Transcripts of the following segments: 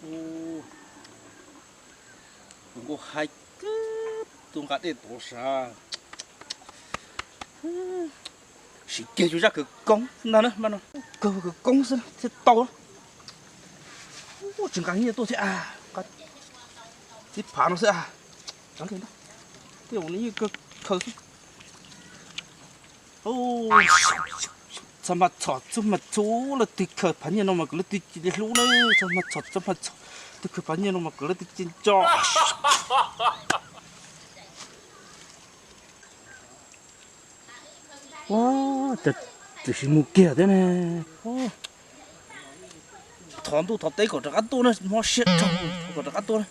Tus nkauj haib kawg, tus nqa dej tod sav. Sim kiag yus zaj khawv koob ntag na, kawg khawv koob xwb thiaj tau. Tsis nqa nyiaj tuaj thiab, nqa tib phav no xwb. Tej zaum nws yeej kawg khaws xwb. Txhob mas txhom, txhob mas txhom, leej twg khaws phav nyiaj no mas kom leej twg cia li hlub na. Txhob mas txhom, txhob mas txhom, leej twg khaws phav nyiaj no mas kom leej twg cia li nco. Ua, tiam sis mus kiag thiab ne. Thov ntuj thov teb kom rov qab tuaj na, mob siab rau, kom rov qab tuaj na.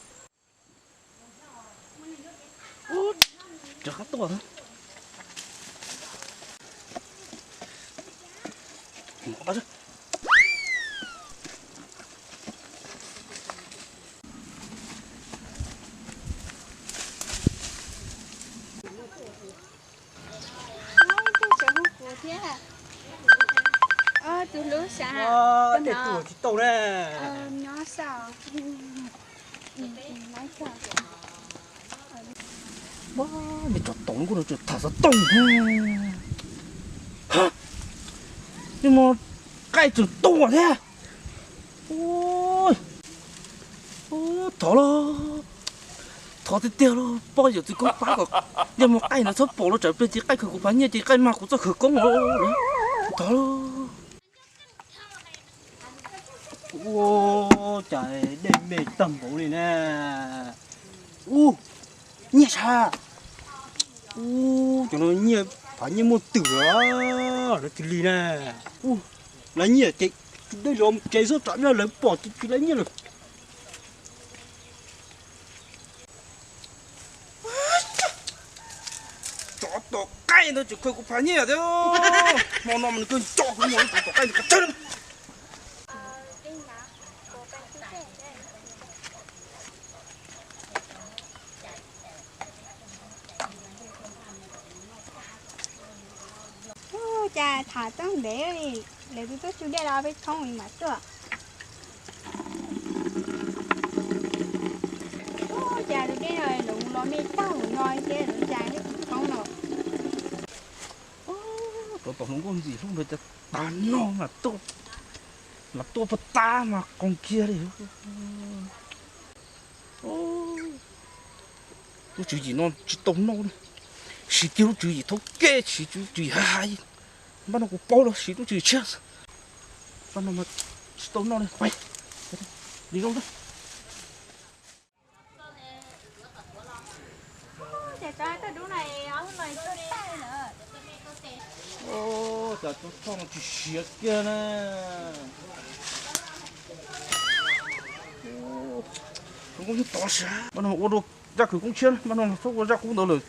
Rov qab tuaj. Tus hlub thiab. Tus hlub sav. Tej tus tsis tau na. Nyob sav. Nws tso toom kuj tseem tham xov tooj thiab. Nws mus qaij tseem tuaj thiab. Thov lauj, thov tiag tiag lauj, poj yawm txiv koob pab kom yog mus qaij no txhob pom los tsam peb ces qaij khaws kuv phav nyiaj ces qaij mag kuv txoj khawv koob los. Thov lauj. Ua cas dej me tag npaum li na. Ub, nyiaj sas. Ub, cov no nyiaj, phav nyiaj muaj twm lawm tis li na. Ub, lawv nyiaj ces dej los tsev xwb tsam lawv pom ces tsis lawv nyiaj lawm. Tsov tom qaij ntawd tseem khaws kuv phav nyiaj thiab. Hmo no mas nws kawg nco kuv mus tsov tom qaij ntawd qhov tseeb. Ua cas tham tau ntev li, lawv twb tuaj tsuj dej los peb thoob li mas tuaj. Ua cas tus dej no los los me tag no thiab, ua cas peb thoob no. Rov tom hluas nkauj ntxim hlub ntawd cas tas no mas tuaj, mas tuaj pag tab mas qoos kiag li. Lub tswv yim no tsis tau noj li. Siv kiag lub tswv yim thaum kej, siv lub tswv yim hais hais. Npaj no kuv paub los siv lub tswv yim tshiab. Npaj no mas tsis tau noj li. Li zoo. Cas tso txoj no tsis siav kiag na. Zoo nkauj tov siav. Npaj no ua rau zaj khawv koob tshiab, npaj no txhob ua zaj qub ntawd lawm,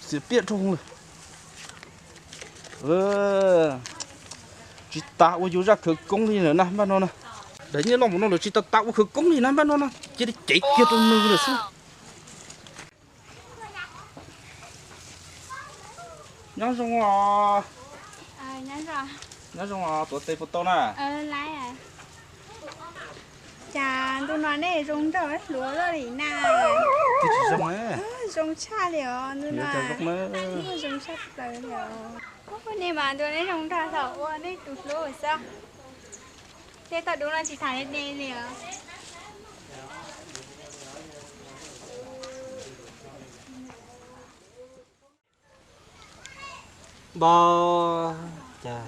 xiam piam dhau lawm. Tsis tas ua yus zaj khawv koob li lawm na npaj no na. Daim nyiaj loj npaum no lawm tsis tas tas ua khawv koob li na npaj no na, cia li cev kiag rau nws lawm xwb. Nyob zoo os. Nyob zoo os, tuav tes puas tau na? Cas ntu no nej zoo nraug hluas loj li na. Twb tsis zoo. Zoo tshaj li os ntu no. Zoo tshaj plaws li os. Nej mas ntu nej zoo nraug thaum ua nej tus hlub xwb. Tej thaum dub no tsis tham li ne li os. Npab, cas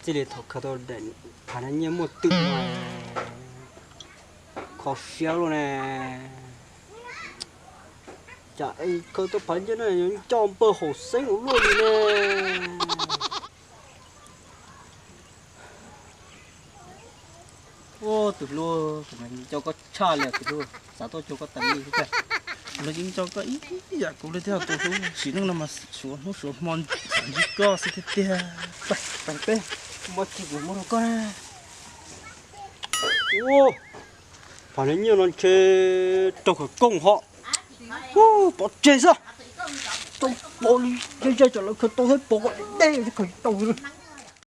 txij li thaum khaws tau daim phav nyiaj muaj twm no kho siab luaj ne. Cas khaws tau phav nyiaj no yuav nco npawg haum xeeb ua luaj li ne. Ua tus hlub, kuv mas nco koj tshaj li tus hlub, xav tuaj cuag koj tas li xwb. Kuv los yeej nco koj ib yam kuv li thiab tus hlub, sim neej no mas suav hnub suav hmo xav ntsib koj xwb tiag tiag. Pab peb muab tsis kuv muab rau koj na. Ua, phav nyiaj no ntshe raug khawv koob hos. Pov tseg xwb. Tau pov li zej zog tam lawv khaws tau thiab pov kom deb deb khaws tau.